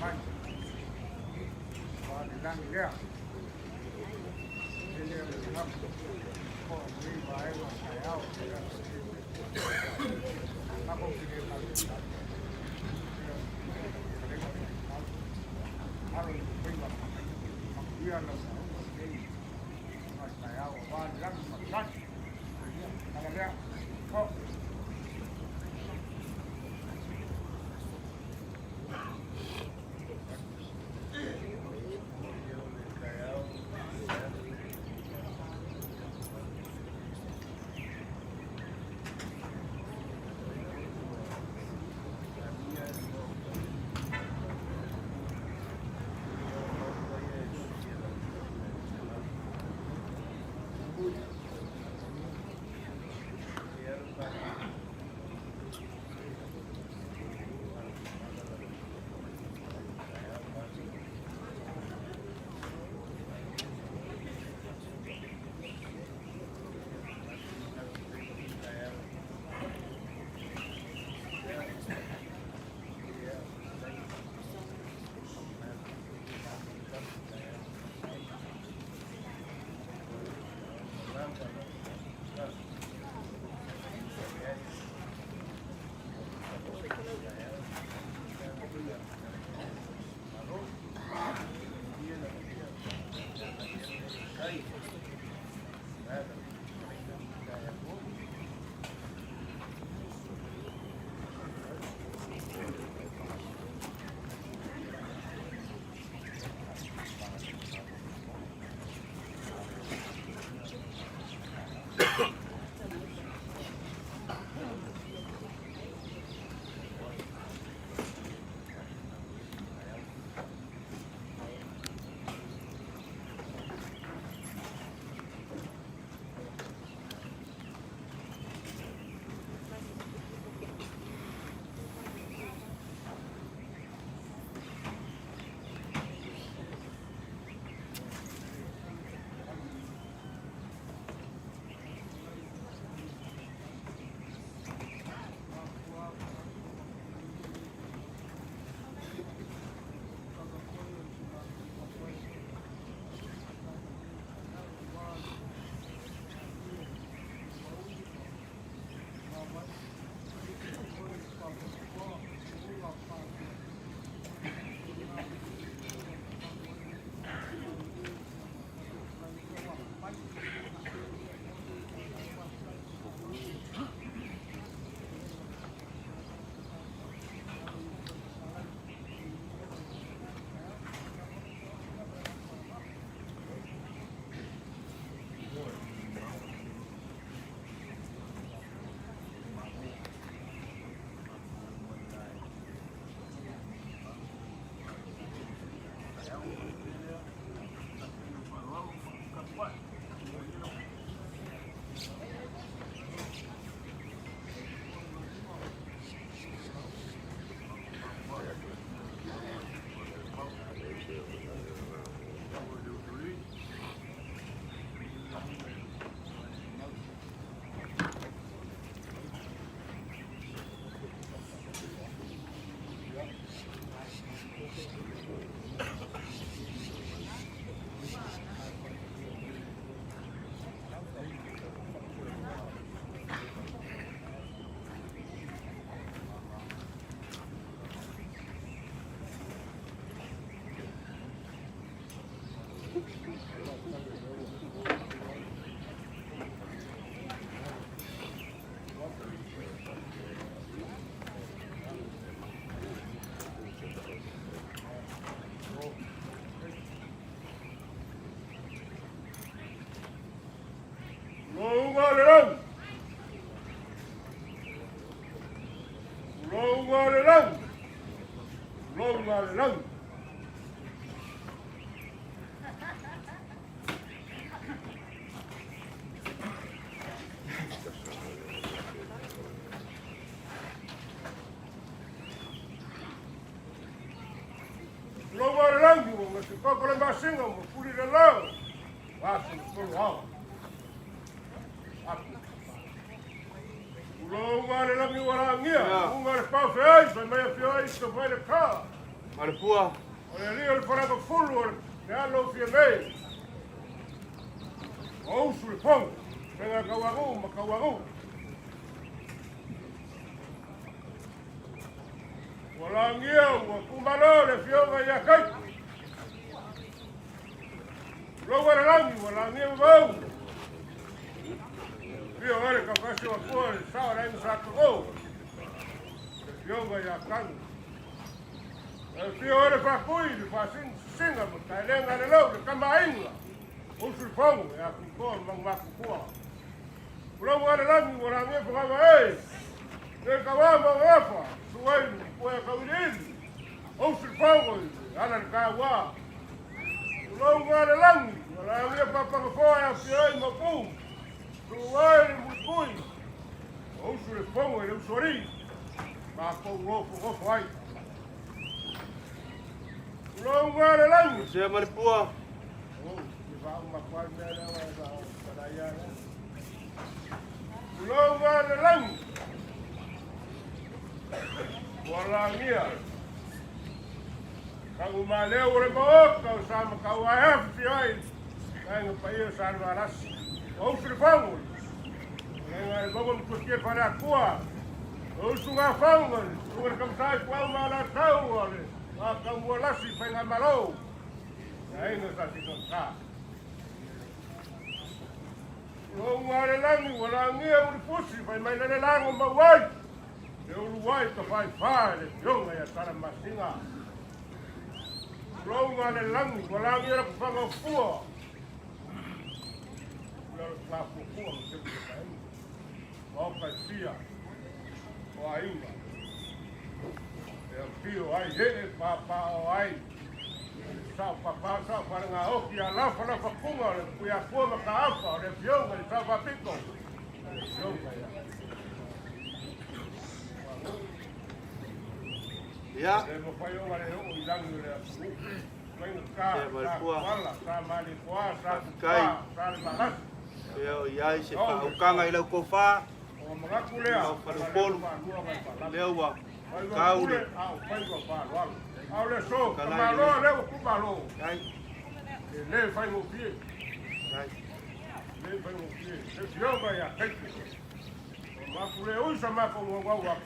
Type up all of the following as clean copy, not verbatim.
mai. Wa le lagi lea. E le o le hapu. O ni vaega o taeao. Lako ki le ma. Alo i faiva. Makuia lau sauga nei. Mai taeao wa le lagi ma lagi. Ala lea. Oh. Louga le lau. Louga le lau. Louga le lau. Louga le lau, ma se koko le masinga, ma puli le lau. Aso le tolu ao. Apu. Ulouga le lagi warangia, unga le pau feai, fai mai a fioi, so fai le ka. Malepua. O le alii o le Faleagafulu o le alo o Fiame. O usu le fono, faiga Kauagu ma Kauagu. Ua lagia ua kumalo le afioga ia Kaipu. Tulou le lagi ua lagia Vavau. Afio ai le Kaukasi o Atua le sao o le Aiga Sa Togo. Le afioga ia Kanu. Afio ai le Faatui, le Faasina ma Taelega le Lou, le Tamaaiga, Usu le Fono, ia Tutoa ma Manumatutua. Tulou le lagi ua lagia Fogava e. Le Kaua ma Oafa, Suai, Pua Kauiliili, Usu le Fono, ala le Kaua. Tulou le lagi ua lagia Papagafoa e afio ai Mapu, Suai le Mulikui, Usu le Fono i le Usoalii, matou nofonofo ai. Tulou le lagi. Sea Malepua. Tulou le lagi. Ua lagia. Tagumaleu o le maota o sa matau ai afifio ai. Aiga paia o Salevalasi. O usu le fagu. Aiga le maua matuatia le faleatua. O usu ngā fagu. Tunga le kamasai puau ma la tau o le ngā kaumualasi whaigamalo. Aiga sa sika. Tulou le lagi ua lagia Ulipusi fai mai le lago mauai. Le uluai ka fai fa le fioga ia Salamasina. Tulou le lagi ua lagia le kufaga o fua. Ua le fua ma te mai. O ka fia o aiga. E afio ai e papa o ai. Sa papa sa wharenga oki a lafa lafa kunga o le puia kua ma ka afa o le fioga le sa wapiko. Le fioga ia. Ia. Le mawhai o le o i langi o le atunuu. Fainga ka, Sea sa Malepua. kuala, sa mali koa, sa Faafetai. kupa, sa le malasi. Pea o i ai se faaukaga i lau tofa. O mangaku lea, Lau falepolu. Lea ua Faiva kau pule, le. a o faiva faaaloalo. A o le aso, Kalai tamaloa le. lea ua kumalo. Ai. E le faigofie, Ai. le faigofie. Se fioga ia Kaipu. O maku le ui sa makou gaugau aku.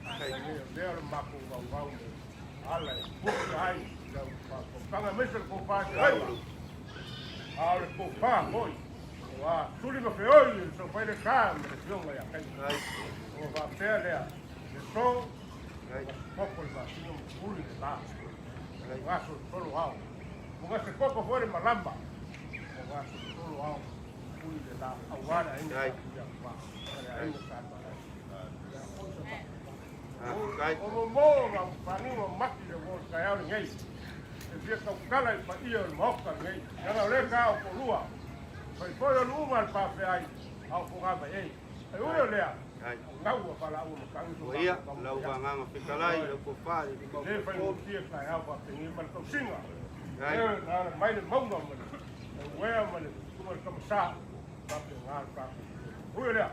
Ai. Lea lea le makou gaugau me ala e puki ai lau faakautaga aemaise le tofa Kau feaiga. le. A o le tofa foi, ua tuli ma feoi le sofai le ka ma le fioga ia Kaipu. Ai. Ua faapea lea, le so, Ai. koko le masina ma puli le la. O gaso tolo ao. O gase koko foi le malama. O gaso tolo ao. Puli le la. Auā le aiga Ai. sa tuia kwa. Le aiga sa malai. Ia, o sa ma. Faafetai. O momo ma paniu ma maki le mo le taeao lenei. E fia tautala i paia o le maoka lenei. Leaga o lea ka o polua. Fai foi o luuma le pafeai. A o foga mai ei. E ui o lea. Ai. Ngau a palaua matangi so Ua ia, matou lau taumafai atu. vagaga fetalai, lau tofa le Le faigofie taeao faapeni ma le tausiga. Ai. E na mai le mauga ma le uea ma le tuma le tamasā. Faapena le tatou. Ui o lea.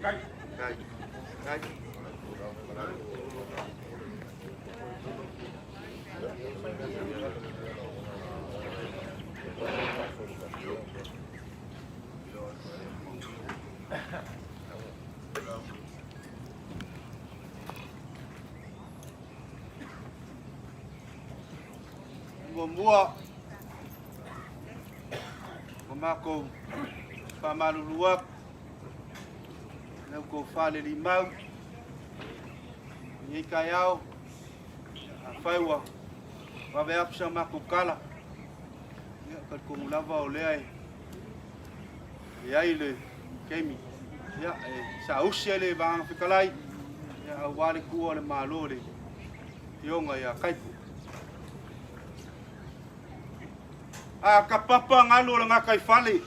Kai. Ai. Ai. Muamua o makou faamalulu atu lau tofa le limau lenei taeao afai ua vave atu sa matou tala. Ia, talitonu lava o lea e i ai le taimi. Ia, e saausi ai le vagaga fetalai, ia, aua le tuua o le Malo le afioga ia Kaipo. A tapapa galu o le gataifale,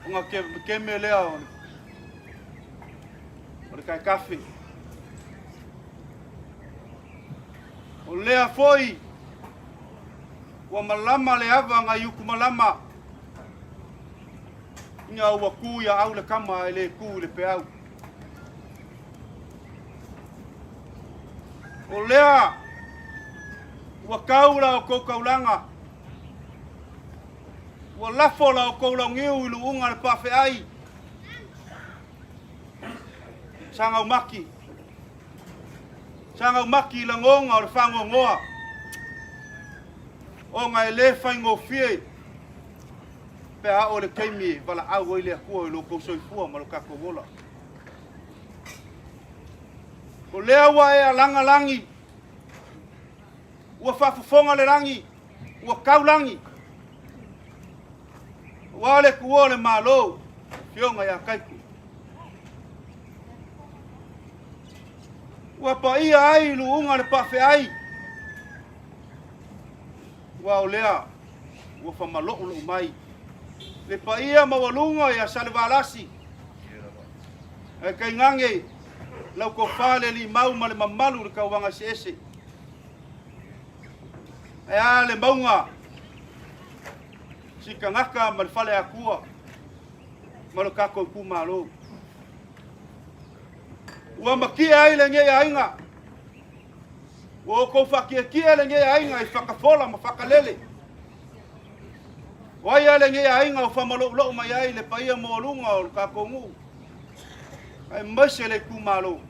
ona keme lea o le taetafe. O lea foi ua malama le ava nai utu malama, ina ua tu ia au le kama e le tu i le peau. O lea ua kau la outou taulaga, ua lafo la outou launiu i luuga le paafeai, Sagaumaki, Sagaumaki i lagona o le faanoanoa, ona e le faigofie pe a oo le taimi e valaau ai le Atua i lo outou soifua ma lo tatou ola. O lea ua e alaga lagi, ua faafofoga le lagi, ua tau lagi, aua le tuua o le Malo, Afioga ia Taito. Ua paia ai luuga le paafeai, aua o lea ua faamaloulou mai le paia maualuga ia Salevalasi, ae tainane lau tofa le limau ma le mamalu i le tauvaga eseese. Ae a le mauga, Sikagata ma le Faleatua ma lo tatou itumalo. Ua matie ai lenei aiga, ua outou faatietie lenei aiga i fatafola ma fatalele. O ai a lenei aiga o faamaloulou mai ai le paia maualuga o le tatou nuu, aemaise le itumalo.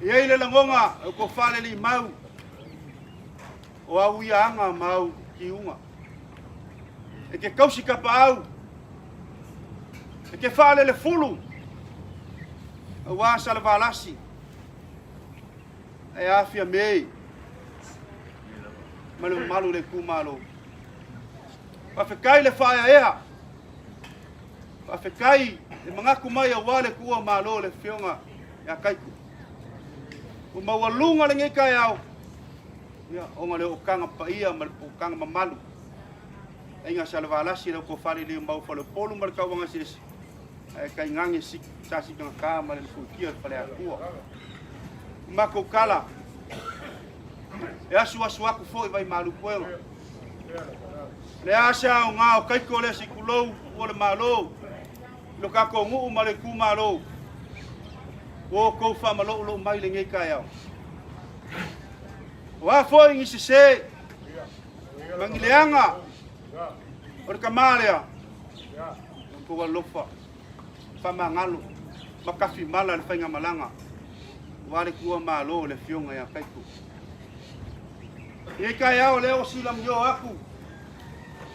E i ai le lagona o tofa le limau o au ia aga ma au tiuga. E te tausi tapaau, e te faalelefulu, aua Salevalasi, ae a Fiame ma le mamalu o le itumalo. Faafetai le faaeaea, faafetai le manatu mai aua le tuua malo le Afioga ia Taito. Ua maualuga lenei taeao, ia, ona o le ootaga paia ma le ootaga mamalu. Aiga Salevalasi, lau tofa le Liumau Faleupolu ma le Tauvaga Eseese, ae tainane sa sikagata ma le Mafuitia o le Faleatua. O matou tala, e asuasu atu foi vai malu puega. Le a se aoga o Taito lea se tulou ua le Malo, lo tatou nuu ma le itumalo, ua outou faamaloulou mai lenei taeao. O a foi ni sese ma ni leaga o le tama lea, outou alofa, faamagalo ma tafimala le faigamalaga aua le tuua malo o le Afioga ia Taito. Lenei taeao lea ua silamio atu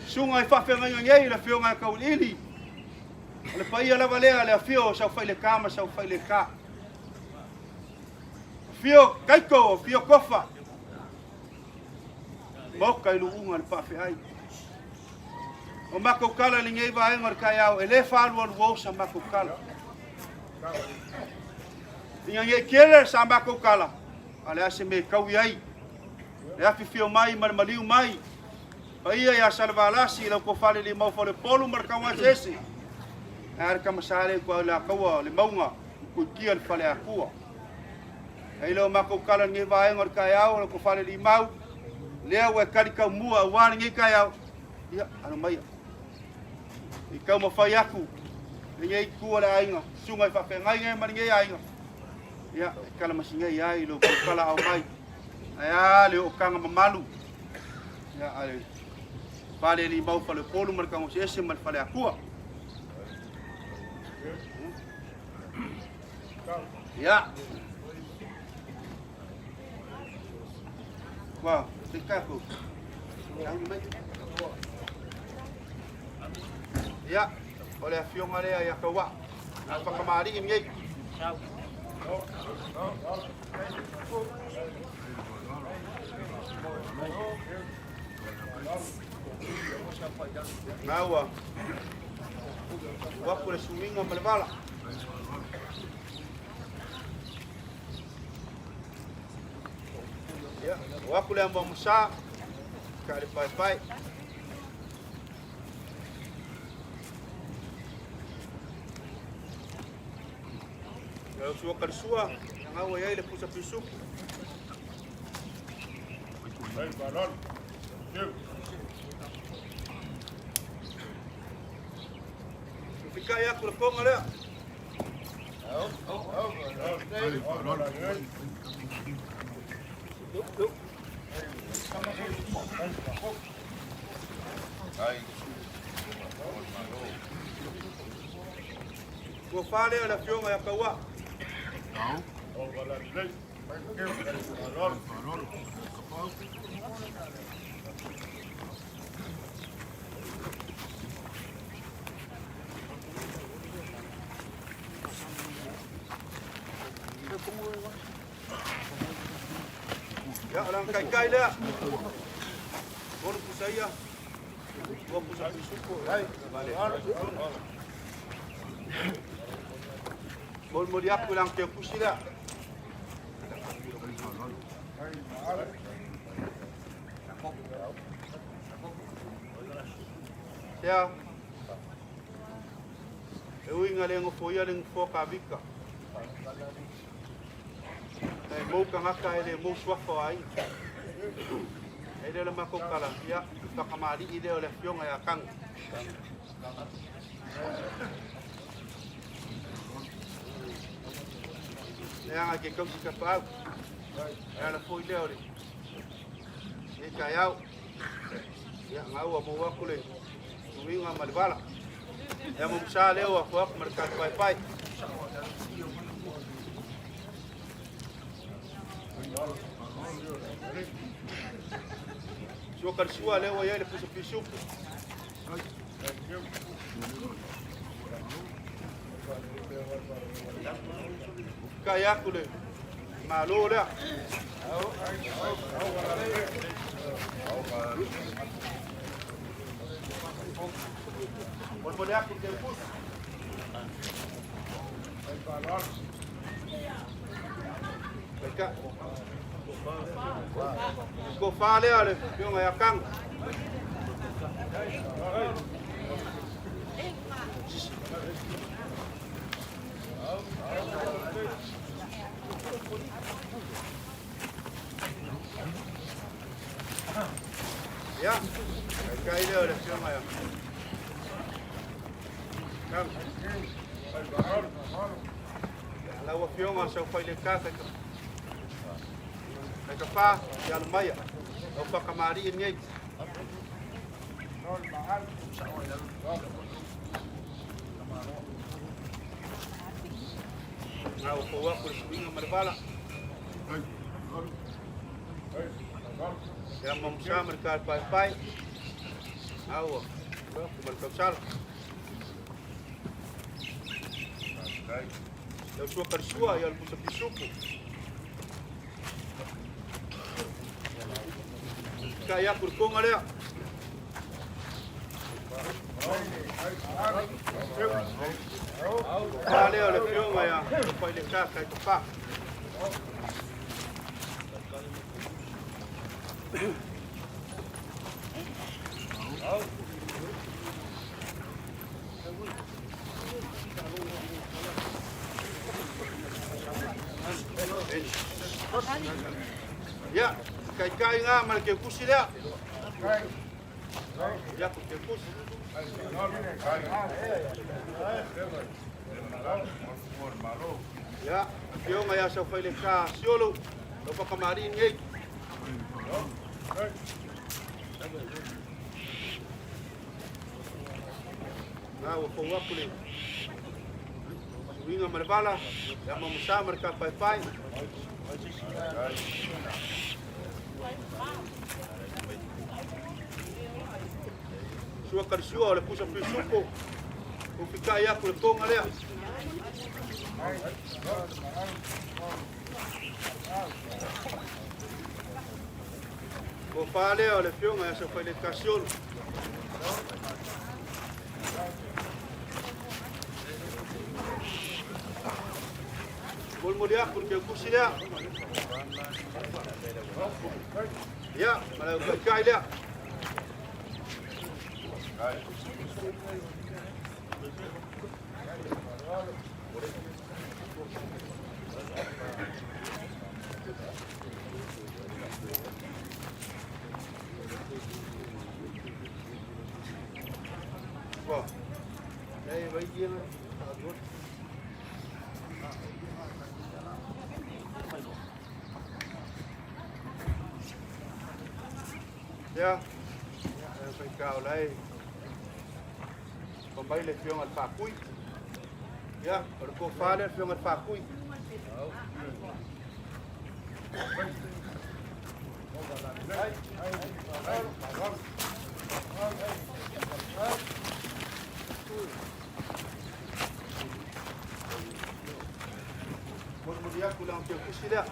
susuga i faafeagaiga nei le Afioga ia Tauiliili, o le paia lava lea le afio o Saufaileka ma Saufaileka, afio Taito, afio Tofa, maoka i luuga le paafeai. O matou tala i lenei vaega o le taeao, e le faalualuo sa matou tala. Ina nei tele sa matou tala, a o le a se mea e tau i ai, le afifio mai ma le maliu mai, paia ia Salevalasi, lau tofa le Limau Faleupolu ma le Taugaeseese, ae a le tama sa lea i Tuailakau'a le mauga Kuikia le Faleatua. Ai lea o matou tala i lenei vaega o le taeao, lau tofa le Limau, lea ua e tali taumua aua lenei taeao, ia, alo maia. I taumafai atu lenei itu o le aiga, susuga i faafeagaiga ma lenei aiga, ia, e talamasinei ai lo outou talaau mai. Ae a le ootaga mamalu, ia, a le Fale Limau Faleupolu ma le Tagoseese ma le Faleatua. Ia. Wow, te kako. Ia, o le afioga lea ia Kauaa. A whakamalii nei. Maua. Waku le suiga ma le vala. Ia, o aku le amua musa, ka le paepae. Ia, sua ka le sua, ngaua iai le pusa pisuki. Fikai aku le ponga lea. Ua fa lea o le afioga ia Kauā. Ia, o le kai lea. Tolu pusa ia. Lua pusa pisupo. Molimoli atu i le agateukusi lea. Sea, e ui ina le nofoia le nofoa Kavika. E mou tagata e le mou suafa o aiga. E le o le matou tala, ia, faakamalii lea o le afioga ia Tago. Leaga e te tausi tapaau. E ala foi lea o le e taeao. Ia, na ua mou atu le suiga ma le vala. Ia mo msa lea ua fo atu ma le katupaepae. Sua karisua lea ua iai le pusa pisupu. Kai atu le malo lea. Molimoli atu le teukusi. Aika. Tofa lea le afioga ia Tago. Ia, kai lea o le afioga ia Tago. Lau afioga Saufaileka Kaikapā i Alumaia. Lau whakamalii nei. Ngā o fau aku le suiga ma le vala. Ia mamusa ma le kalepaepae. Ngā ua aku ma le tausala. Lau sua karisua ia le pusa pisupu. Kai aku le konga lea. Pa lea o le afioga ia Faileka Kaikapā. Ia, kaikai ngā ma le keukusi lea. Ia, ko keukusi. Ia, afioga ia Saufaileka Siolo, lau whakamalii nei. Ngā ua fau atu le suiga ma le vala, ia mamusa ma le kapaepae. Sua karisua o le pusa pisupo. Ufikai atu le konga lea. Ko fa lea o le afioga ia Saufaileka Siolo. Molimoli atu le keukusi lea. Ia, ma le kaikai lea. Wah. Nei, vai ia na. Ia, e faigata o la e fai mai le Afioga i le Faatui. Ia, o le tofa lea le Afioga i le Faatui. Molimoli atu le aoteotusi lea.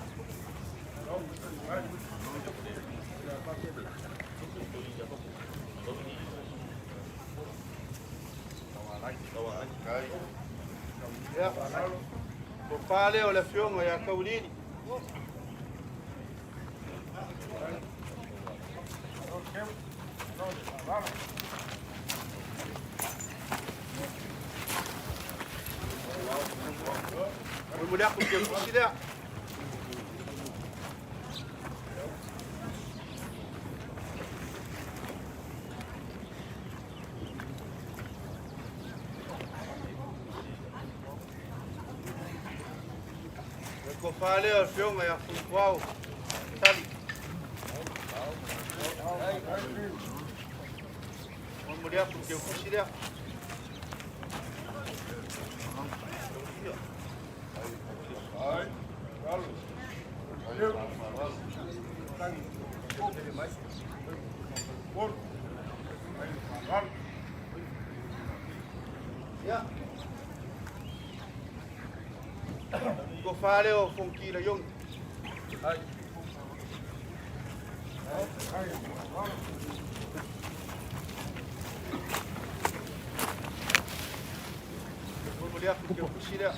Ia, tofa lea o le Afioga ia Tauiliili. Molimoli atu le teotusi lea. Le tofa lea o le Afioga ia Fuituao Tali. Molimoli atu le teotusi lea. Ia. Tofa lea o Fonoti Laioni. Molimoli atu le teotusi lea.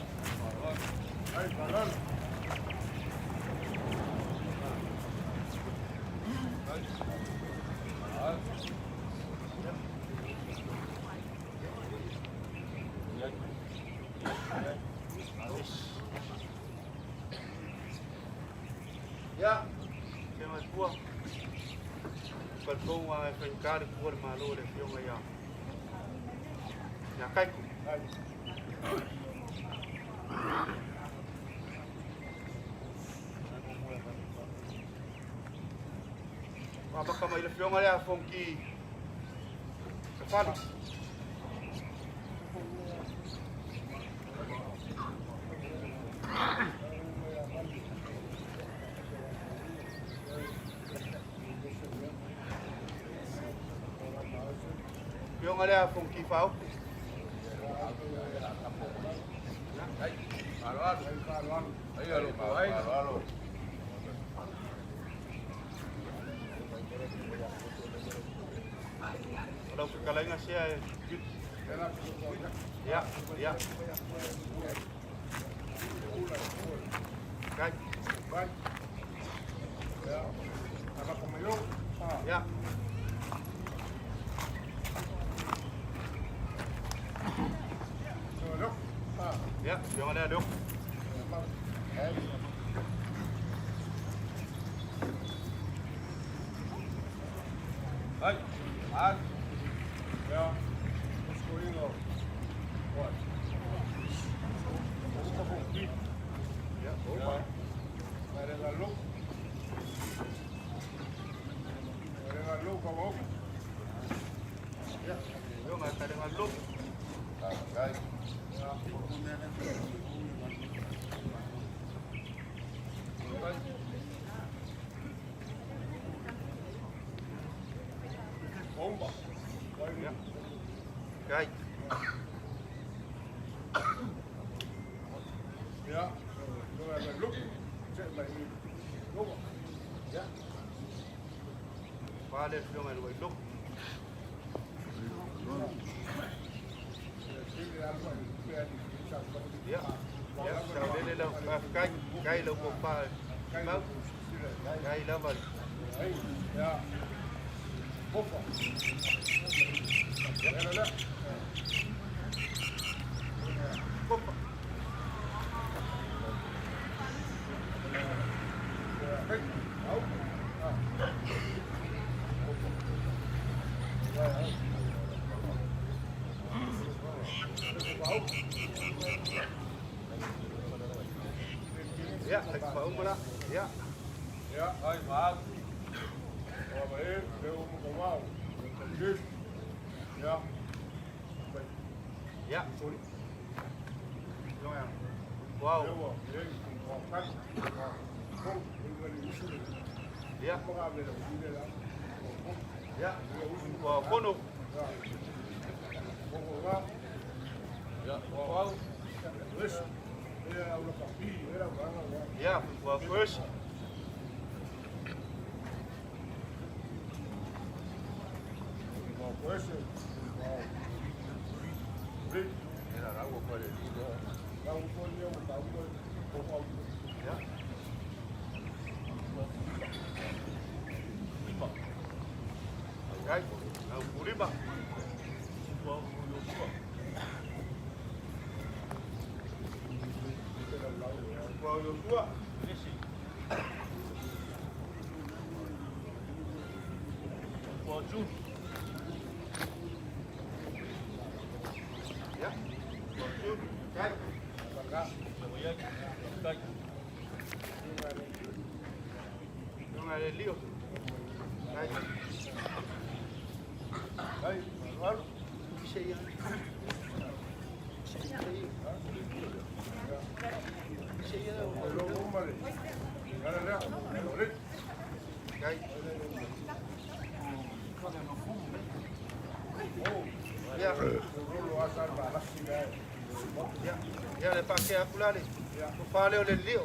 Ia, se matua. Talitonu lava e faigata le tua o le Malo i le Afioga ia Kaiku. Amata mai le Afioga lea a Fonoti Sefali. Afioga lea a Fonoti Faaotu. O lau fetalaiga sea e. Ia, ia. Kai. Ia. Ia, afioga lea Leoko. Ia, afioga ia Kalegalu. Ia. Kai. Ia. Fa le afioga i le Wailuku. Ia, ia, saolele lau faafetai, kai lau tofa mau, kai lava le. Kopa. Ia, tai faauma la. Ia. Ia. Wow. Ia. Ia. Ua fono. Wow. Ia, ua first. Ia. Kai, au purima. Ua Yosua. Ia. Ua Jun. Kai. Lunga le lio. Kai. Kai. Ia. Ia. Ia le pake aku la le. O fale o le lio.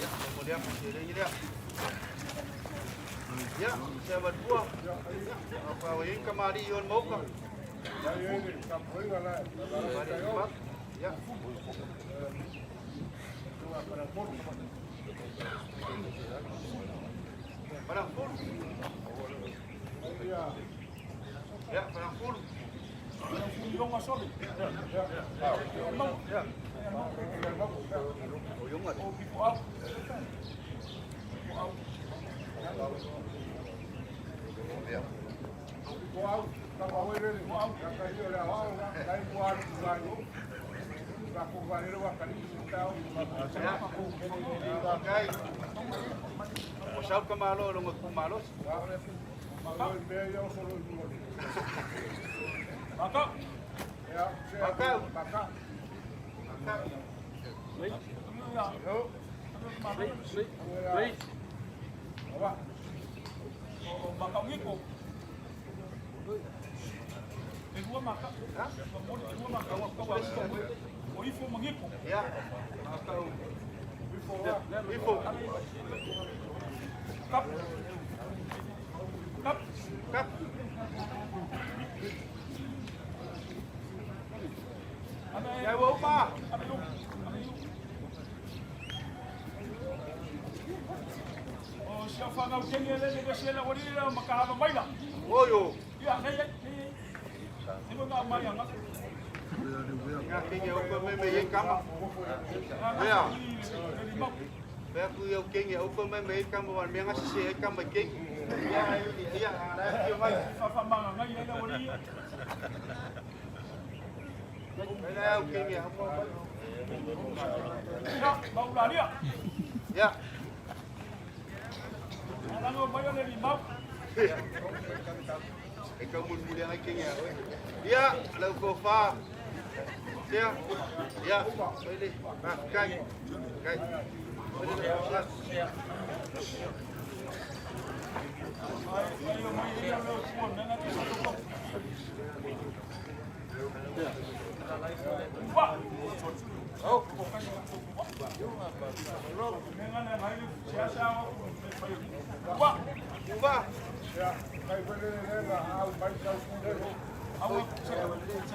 Ia, mo lea, le lea. Ia, se va tua. Ia, pa o inka mari o moka. Ia. Parang full. Ia, parang full. Ia. O yonga. Kai. O sau ka malo longo ku malos. Makau. Ia. Makau. Ifo. Kap. Kap. Ya wo pa. O sia whanau kenge le le se la ori la maka mai la. Oyo. Ia nei nei. Ni mo nga mai anga. Nga kenge o ko me me ye kama. Ia. Pea ku iau kenge o ko me me kama wa me nga se e kama kenge. Ia ia la ki mai. Fa fa manga ngai la ori. La au kenge ha mo. Ia, maulalia. Ia. Alanga mai le limau. E ka mun mule ngai kenge. Ia, la ko fa. Ia. Ia. Ele. Ah, kai. Kai. Ai mai ia le ko nanga te sa ko. Wa. Oh. Menga le ngai le sia sa o. Wa. Uva. Au se se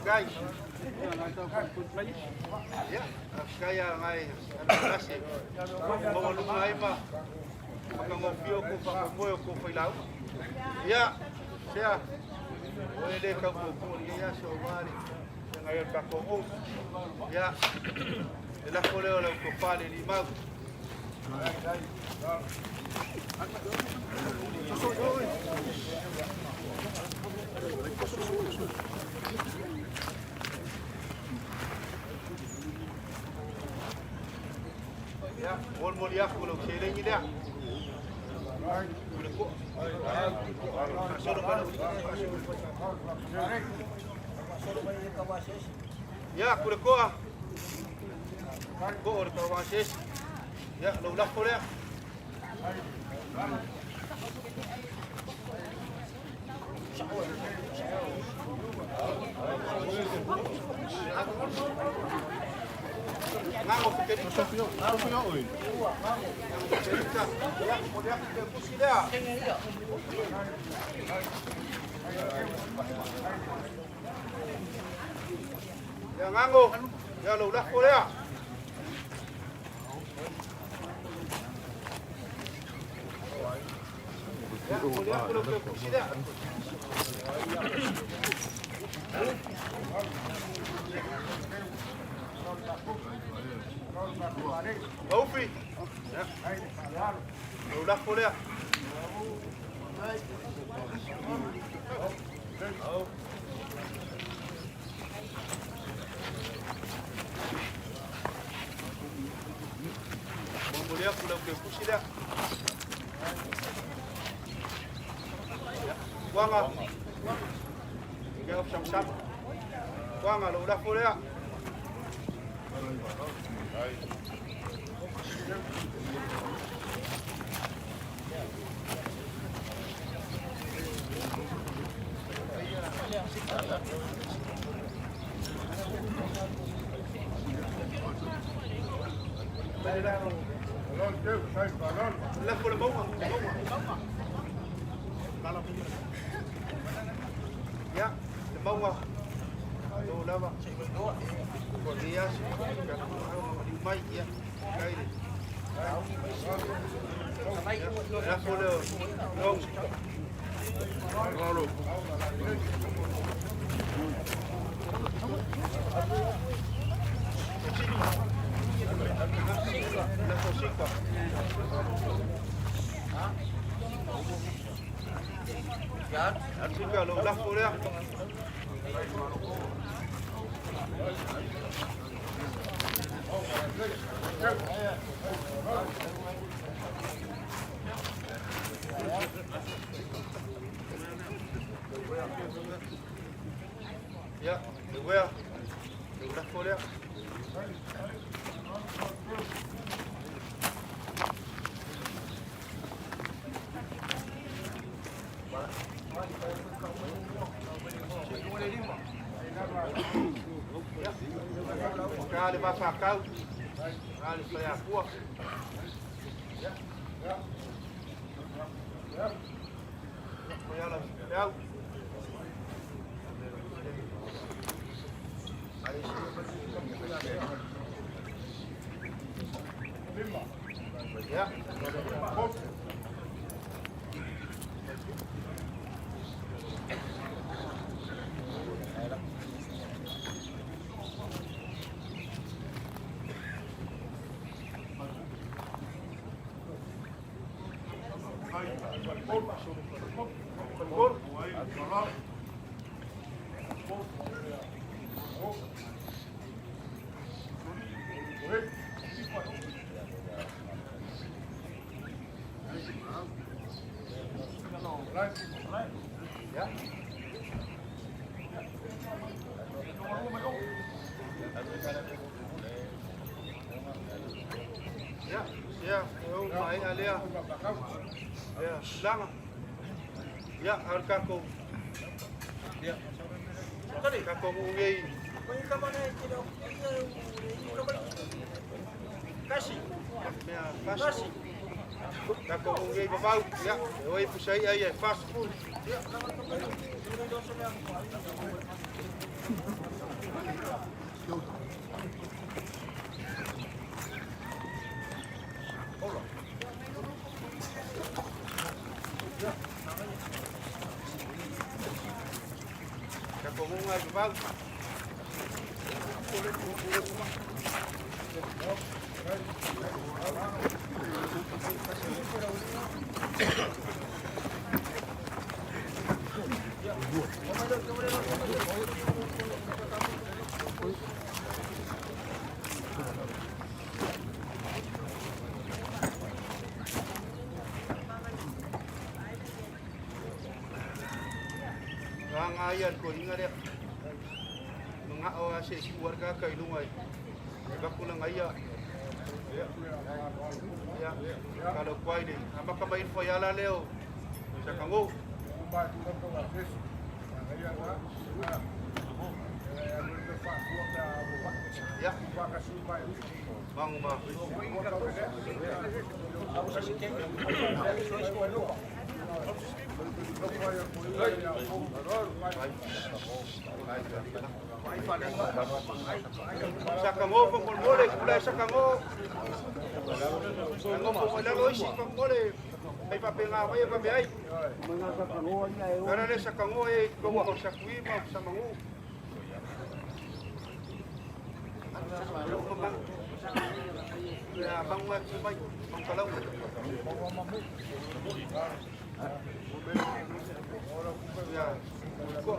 Kai. Ia, kai a ngai ase. Mo lu ngai ma. Ka ngofio ko fa ko moyo ko fa ilau. Ia, sea. O ele ka ko ko ni ia so mari. Ngai ka ko o. Ia. E la ko leo ko fa le limau. Ia, molimoli aku lau seleni lea. Ia, kule koa. Koa o le tauvaasesi. Ia, lou lafo lea. Gago fetelika. Fetelika. Ia, momoli aku le pusi lea. Ia, gago. Ia, lou lafo lea. Ia, momoli aku lau pusi lea. Laufi. Ia, lou lafo lea. Momoli aku lau pusi lea. Ia, Kuanga. Ia, samsam. Kuanga, lou lafo lea. Lafo le maunga, maunga. Ia, le maunga. Lou lava. Ia, liu mai, ia. Kai le. Lafo le long. Lafo sika. Sika, lou lafo lea. Ia, le uea. Lou lafo lea. Ka le mafakau. Ka le whaiakua. Ia. Koe ala peau. Ia. Ia. Ia, ia, e o mai alea. Ia, langa. Ia, al kako. Ia. Kako ungei. Mea fasi. Kako ungei babau. Ia, e oi pusai ai e fasi. Ia. Kako ungai babau. Nga ia le koliga lea. Maga'o a se si'u ai le tagata i luga i bakulaga ia. Ia kalo ai le amata mai le faiala lea o sakagou. Ia magu ma. Sakagō faamolemole pula e sakagō. Nofo mai lalo isi faamolemole ai faapegā mai e vave ai. Ala le sakagō e tonu o sakui ma o samagū. Ia magu atu mai magukalau. Ia ko.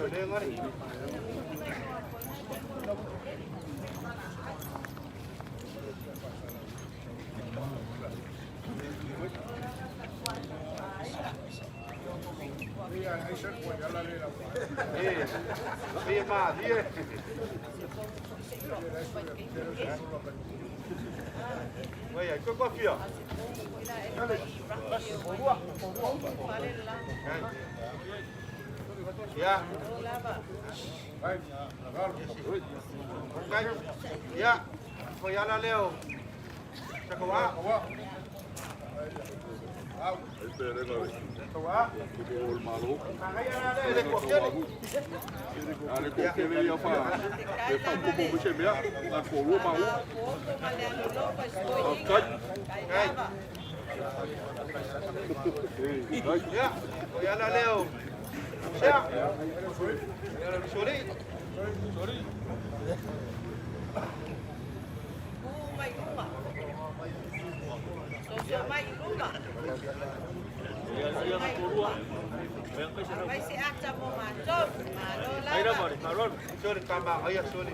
Le ngari. Eh, eh ma, die. Vai, ko ko fia. Ya. Ya. Ko ya la leo. Sakawa. Sakawa. Le ko kele. Ale ko kele ia fa. E fa ko mo se mea, la ko ro ma u. Kai. Kai. Ya. Ko ya la leo. Sia. Sori. Sori. Sori kama ai sori.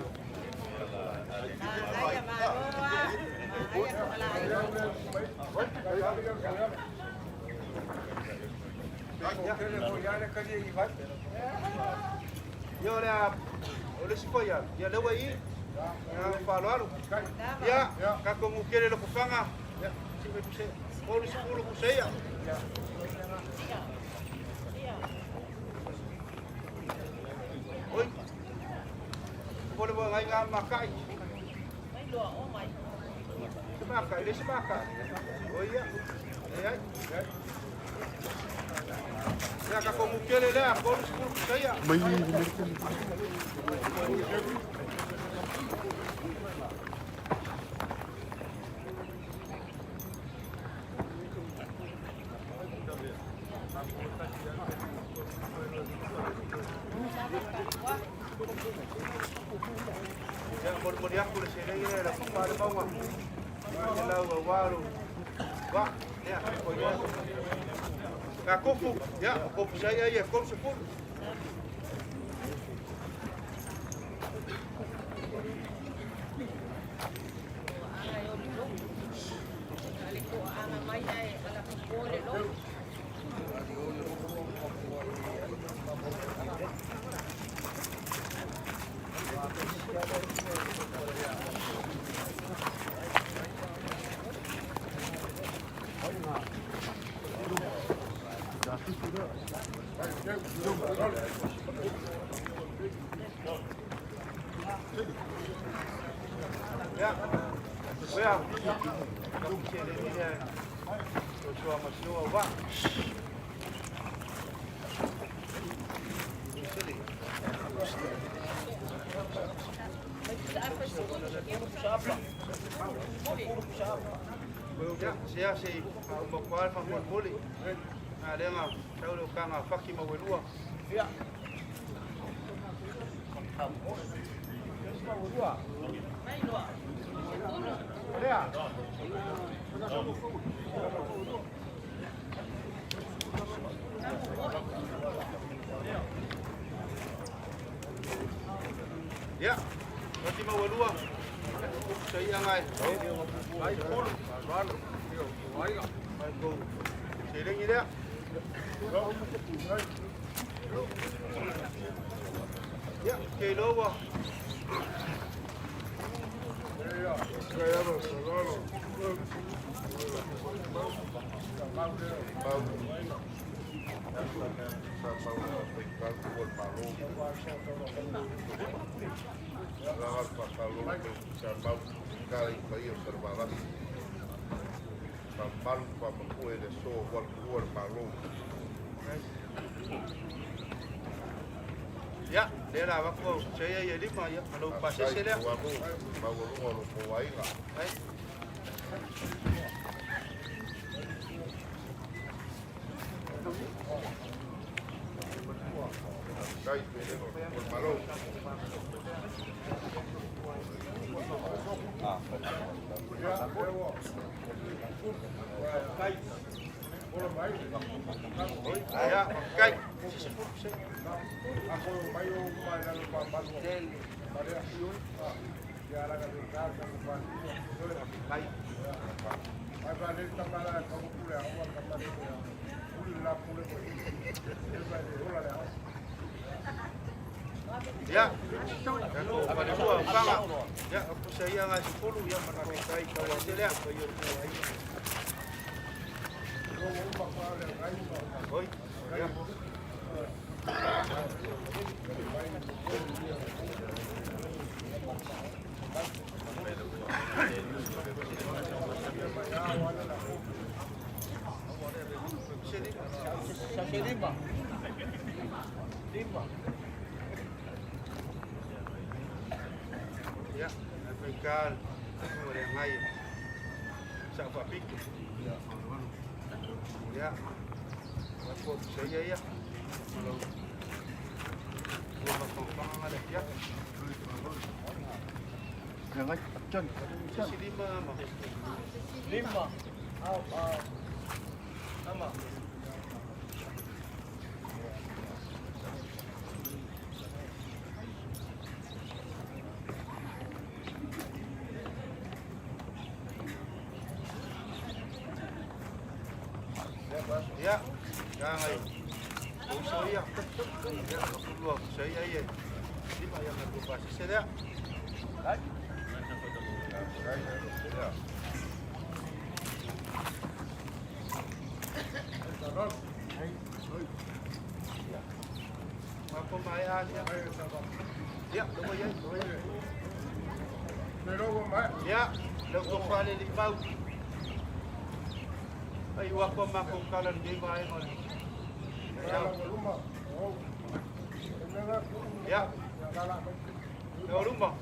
Yo le o le sifo ya. Ya le wai. Ya fa lo alu. Ya, ka ko mu kele lo kufanga. Ya, si me puse. O le sifo lo puse ya. Oi. Ko le wa ngai nga makai. Se makai, le se makai. Oi ya. Ai ai. Ya ka ko mu kele le ko le sifo lo puse ya. Ya mo mo ya ko le se le la pa le maunga. Ya la wa wa lo. Wa, ya ko ya. Ka kofu, ya kofu sa ya ya ko se fu. Ya. Lea, seleni lea soa ma si o vaa. Ia, sea se uma kwa alfa molimoli. A lea sau le ukaga faki ma uelua. Ia, faki ma uelua. Sei anga ai pulu. Ai ko. Seleni lea. Ia, ke loa. Ia, lea la vako sei ai e lima ia, malo pasese lea. Ai. Ia, kai. Ia, ko palelua ukaga. Ia, pusa ia ngai 10 ia mana ko kai pasese lea. Oi. Ia. Ia, ai kai o le ngai. Sa fa piki. Ia. Ko sei ia. Malo. Ua ma panga le ia. Si lima ma. Lima. Ama. Ia. Ya ngai. Uso ia. Ia, ko sei ia. Lima ia ma ko pasese lea. Ma ko mai a ia. Ia, lo ia. Ia, lo ko fale li mau. Ai ua ko ma ko kala ni vai mo. Ia. Lo rumba.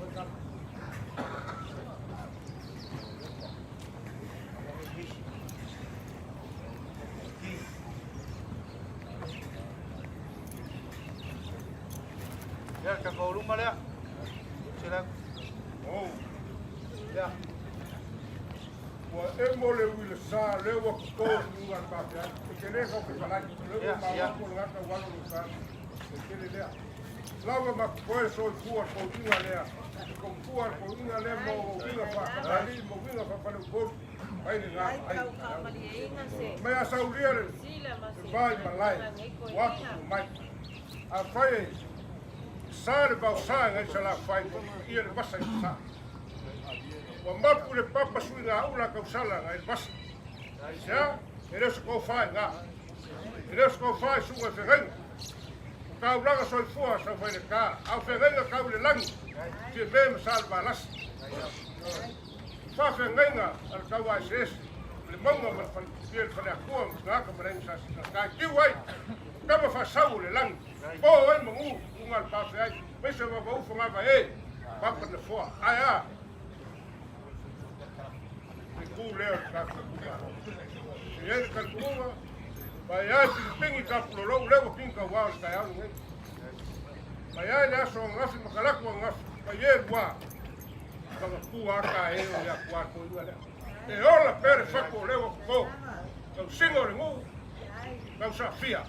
Ia, ka ko rumba lea. Sela. Ia. Ua e mo le ui le sa le ua ko luga le pāpea. E te le kau ke palai. Le ua ma ko le ngata walo le sa. E te le lea. Lava ma koe so i fua ko inga lea. Ko fua ko inga lea mo o inga fa ali mo inga fa pale ko. Ai le ngā ai. Me a saulia le vai malai. Watu mai. A fai sa le vau sa ngai sa la fai ia le vasa i sa. Ua mapu le papa sui ngā ula kausala ngai le vasa. Sia, e le so fai ngā. E le so fai sunga whengainga. O ka ulaga soifua sa fai le ka. Au whengainga kau le langi. Te me ma sa le malasi. Faafeagaiga a le tauaeseese o le mauga ma le falepipie le faleakua ma tagata ma le aiga sasina taitiu ai tama faasau o le lagi po ai magu uga le paafeai maise vavau fagava e papa nafoa ae a le ku lea o le tatou itumalo. E i ai le talitonuga, mai ai pinipigi tapulolou lea ua pigi tauā o le taeao lenei. Mai ai le aso ananafi ma talaatu ananafi, mai e luā, magatua ata e o le atuā toeaina lea. E ola pea le fatu o lea ua toto, tausiga o le nuu, tausaafia.